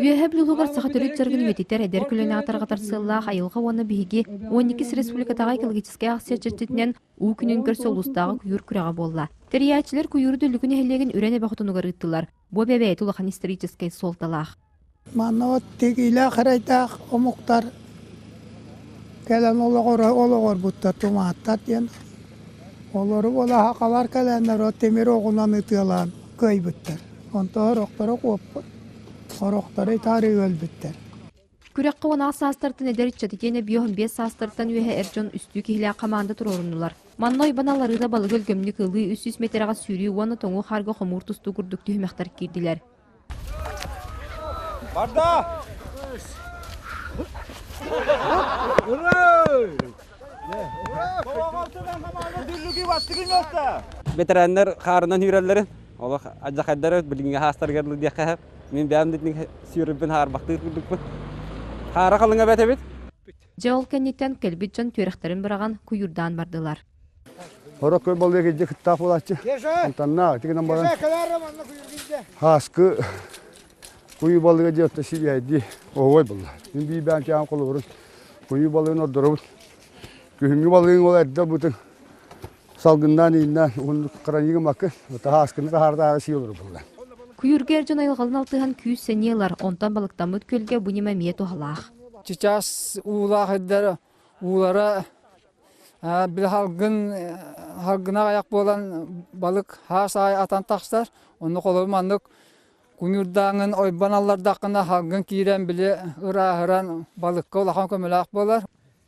Үөһээ Бүлүү саха төрүт дьарыгын үйэтитэр эдэр көлүөнэҕэ тарҕатар сыаллаах айылҕа уонна биһиги 12 республикатааҕы экологическай аахсыйа чэрчитинэн уу күнүн көрсө улуустааҕы куйуур күрэҕэ буолла. Тэрийээччилэр куйууру Дүллүкү нэһилиэгин Үрэн эбэ хотунугар ыыттылар. Бу эбэ бэйэтэ улахан историческай суолталаах. Манна от тигиилээх эрэйдээх омуктар кэлэн олоҕор олоҕорбуттар тумааттар диэн. Олору буола сахалар кэлэннэр от тимир оҕунан ытыалаан кыайбыттар. Онтон сорохторо куоппут, сорохторо итаары өлбүттэр. Күрэххэ 16 саастартан эдэр ыччат итиэннэ 55 саастартан үөһэ эр дьон үстүү киһилээх хамаанда туруоруннулар. Манна ойбон алларыыта балыгы өлгөмнүк ылыы, 300 миэтэрэҕэ сүүрүү уонна тоҥуу хаарга хомуур тустуу курдук түһүмэхтэр киирдилэр. Барда! Ветераннар хаарынан үүрэллэрин, олох адьахайдары билиҥҥи хаастарыгар диэххэ мин бэйэм да сүүрэрбин хаарбахтыыр курдукпун. Хаара халыҥа эбэт эбит. Дьэ ол кэнниттэн кэлбит дьон түөрэхтэрин быраҕан куйуурдаан бардылар. Хорок көр балыга кирдьэ кыттаах буолааччы. Онтонна тигинэн баран хааскы куйуу балыга диэн отто сибиэйдии оһуой булла. Мин биир бэйэм холобурун куйуу балыгын ордоробут. Күһүҥҥү балыгын ол эрдэ ылбытын салгыннаан ииннээн уһуннук хранигы макы хааскыны таһаардаары сии олору булла. Куйуурга эр дьон айылҕалын алтыһан күүс-сэниэ ылар, онтон балыктаммыт күөлгэ бу ньыма эмиэ туһалаах. Чычаас уулаах ирдэр уулара били халгын халгына аҕыйах буолан балык хаас аайы атан тахсар. Онно холобур маннык куйуурдааҥын ойбон аллардаххына халгын киирэн били ырааһыран балыкка улахан көмөлөөх буолар.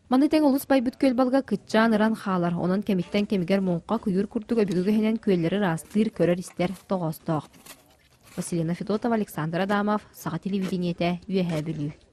Маны тэҥ олус байбыт күөл балыга кыччаан ыран хаалар, онон кэмиттэн кэмигэр муҥха куйуур курдук өбүгэ үгэһинэн күөллэри ыраастыыр, көрөр-истэр тоҕоостоох. Василина Федотова, Александр Адамов, Саха телевидениетэ, Үөһээ Бүлүү.